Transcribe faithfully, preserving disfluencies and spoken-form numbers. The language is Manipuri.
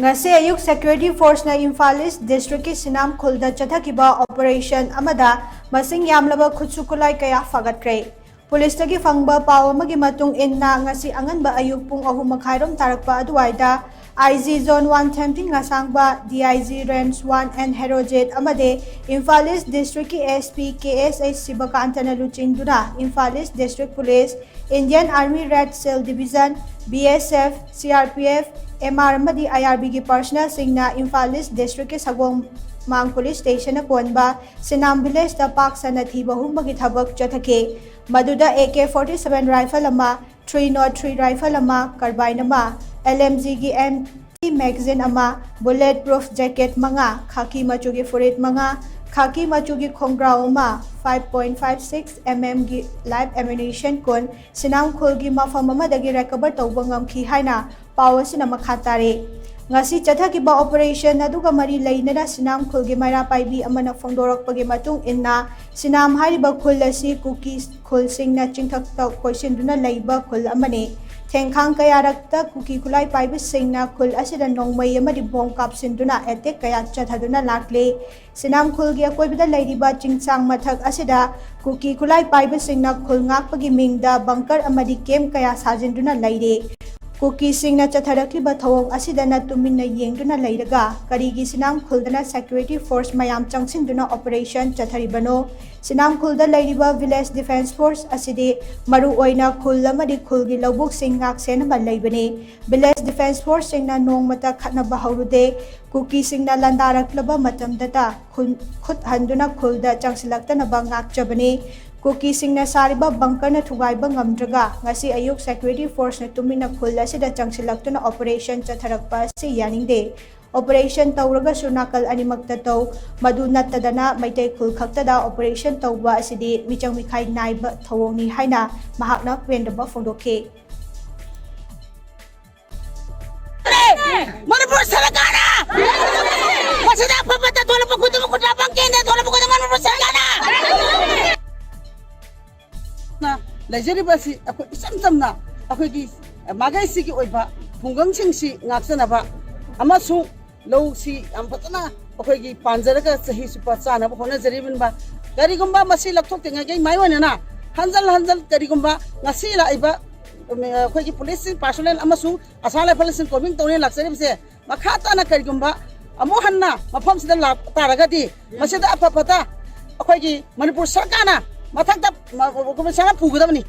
ꯉꯁꯤ ꯑꯌꯨꯛ Security Forceꯅ ꯏꯝꯐꯥꯜ ꯏꯁ ꯗꯤꯁꯇ꯭ꯔꯤꯛꯀꯤ ꯁꯤꯅꯥꯝ ꯈꯨꯜꯗ ꯆꯠꯊꯈꯤꯕ ꯑꯣꯄꯔꯦꯁꯟ ꯑꯃꯗ ꯃꯁꯤꯡ ꯌꯥꯝꯂꯕ ꯈꯨꯠꯁꯨ ꯈꯨꯠꯂꯥꯏ ꯀꯌꯥ ꯐꯥꯒꯠꯈ꯭ꯔꯦ꯫ ꯄꯨꯂꯤꯁꯇꯒꯤ ꯐꯪꯕ ꯄꯥꯎ ꯑꯃꯒꯤ ꯃꯇꯨꯡ ꯏꯟꯅ, ꯉꯁꯤ ꯑꯉꯟꯕ ꯑꯌꯨꯛ ꯄꯨꯡ ꯑꯍꯨꯝ ꯃꯈꯥꯏꯔꯣꯝ ꯇꯥꯔꯛꯄ ꯑꯗꯨꯋꯥꯏꯗ, I G Zone One Themting Asangba, D I G Range One N Herojit ꯑꯃꯗꯤ ꯏꯝꯐꯥꯜ ꯏꯁ ꯗꯤꯁꯇ꯭ꯔꯤꯛꯀꯤ ꯑꯦꯁ ꯄꯤ ꯀꯦ ꯑꯦꯁ ꯑꯩꯆ ꯁꯤꯕꯀꯥꯟꯇꯅ ꯂꯨꯆꯤꯡꯗꯨꯅ Imphal east district police, Indian Army Red Cell Division, B S F, C R P F, M R ꯑꯃꯗꯤ I R Bꯒꯤ personnelꯁꯤꯡꯅ ꯏꯝꯐꯥꯜ ꯏꯁ ꯗꯤꯁꯇ꯭ꯔꯤꯛꯀꯤ ꯁꯒꯣꯜꯃꯥꯡ ꯄꯨꯂꯤꯁ ꯁ꯭ꯇꯦꯁꯟꯅ ꯀꯣꯟꯕ ꯁꯤꯅꯥꯝ ꯚꯤꯂꯦꯖꯇ ꯄꯥꯛ ꯁꯟꯅ ꯊꯤꯕ ꯍꯨꯝꯕꯒꯤ ꯊꯕꯛ ꯆꯠꯊꯈꯤ꯫ ꯃꯗꯨꯗ A K forty seven rifle ꯑꯃ, three nought three rifle ꯑꯃ, carbine ꯑꯃ, L M Gꯒꯤ empty magazine ꯑꯃ, bullet proof jacket ꯃꯉꯥ, ꯈꯥꯀꯤ ꯃꯆꯨꯒꯤ ꯐꯨꯔꯤꯠ ꯃꯉꯥ, ꯈꯥꯀꯤ ꯃꯆꯨꯒꯤ ꯈꯣꯡꯒ꯭ꯔꯥꯎ ꯑꯃ, five point five six M M ꯒꯤ live ammunition ꯀꯨꯟ, ꯁꯤꯅꯥꯝ ꯈꯨꯜꯒꯤ ꯃꯐꯝ ꯑꯃꯗꯒꯤ recover ꯇꯧꯕ ꯉꯝꯈꯤ ꯍꯥꯏꯅ ꯄꯥꯎ ꯑꯁꯤꯅ ꯃꯈꯥ ꯇꯥꯔꯤ꯫ ꯉꯁꯤ ꯆꯠꯊꯈꯤꯕ ꯑꯣꯄꯔꯦꯁꯟ ꯑꯗꯨꯒ ꯃꯔꯤ ꯂꯩꯅꯅ ꯁꯤꯅꯥꯝ ꯈꯨꯜꯒꯤ ꯃꯩꯔꯥ ꯄꯥꯏꯕꯤ ꯑꯃꯅ ꯐꯣꯡꯗꯣꯔꯛꯄꯒꯤ ꯃꯇꯨꯡ ꯏꯟꯅ, ꯁꯤꯅꯥꯝ ꯍꯥꯏꯔꯤꯕ ꯈꯨꯜ ꯑꯁꯤ ꯀꯨꯀꯤ ꯈꯨꯜꯁꯤꯡꯅ ꯆꯤꯡꯊꯛꯇ ꯀꯣꯏꯁꯤꯟꯗꯨꯅ ꯂꯩꯕ ꯈꯨꯜ ꯑꯃꯅꯤ꯫ ꯊꯦꯡꯈꯥꯡ ꯀꯌꯥꯔꯛꯇ ꯀꯨꯀꯤ ꯈꯨꯠꯂꯥꯏ ꯄꯥꯏꯕꯁꯤꯡꯅ ꯈꯨꯜ ꯑꯁꯤꯗ ꯅꯣꯡꯃꯩ ꯑꯃꯗꯤ ꯕꯣꯝ ꯀꯥꯞꯁꯤꯟꯗꯨꯅ attack ꯀꯌꯥ ꯆꯠꯊꯗꯨꯅ ꯂꯥꯛꯂꯤ꯫ ꯁꯤꯅꯥꯝ ꯈꯨꯜꯒꯤ ꯑꯀꯣꯏꯕꯗ ꯂꯩꯔꯤꯕ ꯆꯤꯡꯁꯥꯡ ꯃꯊꯛ ꯑꯁꯤꯗ ꯀꯨꯀꯤ ꯈꯨꯠꯂꯥꯏ ꯄꯥꯏꯕꯁꯤꯡꯅ ꯈꯨꯜ ꯉꯥꯛꯄꯒꯤ ꯃꯤꯡꯗ bunker ꯑꯃꯗꯤ camp ꯀꯌꯥ ꯁꯥꯖꯤꯟꯗꯨꯅ ꯂꯩꯔꯤ꯫ ꯀꯨꯀꯤꯁꯤꯡꯅ ꯆꯠꯊꯔꯛꯂꯤꯕ ꯊꯧꯑꯣꯡ ꯑꯁꯤꯗꯅ ꯇꯨꯃꯤꯟꯅ ꯌꯦꯡꯗꯨꯅ ꯂꯩꯔꯒ ꯀꯔꯤꯒꯤ ꯁꯤꯅꯥꯝ ꯈꯨꯜꯗꯅ security force ꯃꯌꯥꯝ ꯆꯪꯁꯤꯟꯗꯨꯅ operation ꯆꯠꯊꯔꯤꯕꯅꯣ? ꯁꯤꯅꯥꯝ ꯈꯨꯜꯗ ꯂꯩꯔꯤꯕ village defence force ꯑꯁꯤꯗꯤ ꯃꯔꯨ ꯑꯣꯏꯅ ꯈꯨꯜ ꯑꯃꯗꯤ ꯈꯨꯜꯒꯤ ꯂꯧꯕꯨꯛꯁꯤꯡ ꯉꯥꯛꯁꯦꯟꯅꯕ ꯂꯩꯕꯅꯤ꯫ Village defence forceꯁꯤꯡꯅ ꯅꯣꯡꯃꯇ ꯈꯠꯅꯕ ꯍꯧꯔꯨꯗꯦ꯫ ꯀꯨꯀꯤꯁꯤꯡꯅ ꯂꯥꯟꯗꯥꯔꯛꯂꯕ ꯃꯇꯝꯗꯇ ꯈꯨꯟ-, ꯈꯨꯠ ꯍꯟꯗꯨꯅ ꯈꯨꯜꯗ ꯆꯪꯁꯤꯜꯂꯛꯇꯅꯕ ꯉꯥꯛꯆꯕꯅꯤ꯫ ꯀꯨꯀꯤꯁꯤꯡꯅ ꯁꯥꯔꯤꯕ bunkerꯅ ꯊꯨꯒꯥꯏꯕ ꯉꯝꯗ꯭ꯔꯒ ꯉꯁꯤ ꯑꯌꯨꯛ security forceꯅ ꯇꯨꯃꯤꯟꯅ ꯈꯨꯜ ꯑꯁꯤꯗ ꯆꯪꯁꯤꯜꯂꯛꯇꯨꯅ operation ꯆꯠꯊꯔꯛꯄ ꯑꯁꯤ ꯌꯥꯅꯤꯡꯗꯦ꯫ Operation ꯇꯧꯔꯒꯁꯨ ꯅꯥꯀꯜ ꯑꯅꯤꯃꯛꯇ ꯇꯧ꯫ ꯃꯗꯨ ꯅꯠꯇꯗꯅ ꯃꯩꯇꯩ ꯈꯨꯜ ꯈꯛꯇꯗ operation ꯇꯧꯕ ꯑꯁꯤꯗꯤ ꯃꯤꯆꯪ ꯃꯤꯈꯥꯏ ꯅꯥꯏꯕ ꯊꯧꯑꯣꯡꯅꯤ ꯍꯥꯏꯅ ꯃꯍꯥꯛꯅ ꯄꯦꯟꯗꯕ ꯐꯣꯡꯗꯣꯛꯈꯤ꯫ ꯃꯅꯤꯄꯨꯔ ꯁꯔꯀꯥꯔꯅ ꯃꯁꯤꯗ ꯑꯐꯕ ꯊꯣꯛꯂꯛꯄ ꯈꯨꯗꯤꯡꯃꯛ ꯈꯨꯟꯗ꯭ꯔꯥꯛꯄꯝ ꯀꯦꯟꯗ꯭ꯔ ꯊꯣꯛꯂꯛꯄ ꯈꯨꯗꯤꯡꯃꯛ ꯃꯅꯤꯄꯨꯔ ꯁꯔꯀꯥꯔꯅ ꯂꯩꯖꯔꯤꯕ ꯑꯁꯤ ꯑꯩꯈꯣꯏ ꯏꯆꯝ ꯆꯝꯅ ꯑꯩꯈꯣꯏꯒꯤ ꯃꯥꯏꯀꯩꯁꯤꯒꯤ ꯑꯣꯏꯕ ꯈꯨꯡꯒꯪꯁꯤꯡꯁꯤ ꯉꯥꯛꯆꯅꯕ ꯑꯃꯁꯨꯡ ꯂꯧꯁꯤ ꯌꯥꯝ ꯐꯖꯅ ꯑꯩꯈꯣꯏꯒꯤ ꯄꯥꯟꯖꯔꯒ ꯆꯍꯤ ꯆꯨꯞꯄ ꯆꯥꯅꯕ ꯍꯣꯠꯅꯖꯔꯤꯕꯅꯤꯕ꯫ ꯀꯔꯤꯒꯨꯝꯕ ꯃꯁꯤ ꯂꯧꯊꯣꯛꯇ꯭ꯔꯤꯉꯩꯒꯤ ꯃꯥꯏ ꯑꯣꯏꯅꯅ ꯍꯟꯖꯜ ꯍꯟꯖꯜ ꯀꯔꯤꯒꯨꯝꯕ ꯉꯁꯤ ꯂꯥꯛꯏꯕ, ꯎꯝ, ꯑꯩꯈꯣꯏꯒꯤ ꯄꯨꯂꯤꯁꯁꯤꯡ ꯄꯥꯔꯁꯣꯅꯦꯜ ꯑꯃꯁꯨꯡ ꯑꯁꯥꯝ ꯔꯥꯏꯐꯜꯁꯤꯡ ꯀꯣꯃꯤꯡ ꯇꯧꯅꯦꯅ ꯂꯥꯛꯆꯔꯤꯕꯁꯦ ꯃꯈꯥ ꯇꯥꯅ ꯀꯔꯤꯒꯨꯝꯕ ꯑꯃꯨꯛ ꯍꯟꯅ ꯃꯐꯝꯁꯤꯗ ꯂꯥꯛꯄ ꯇꯥꯔꯒꯗꯤ ꯃꯁꯤꯗ ꯑꯐ ꯐꯠꯇ ꯑꯩꯈꯣꯏꯒꯤ ꯃꯅꯤꯄꯨꯔ ꯁꯔꯀꯥꯔꯅ ꯃꯊꯛꯇ ꯃ-, ꯃ-, ꯀꯃꯤꯁꯅꯔ ꯄꯨꯒꯗꯕꯅꯤ꯫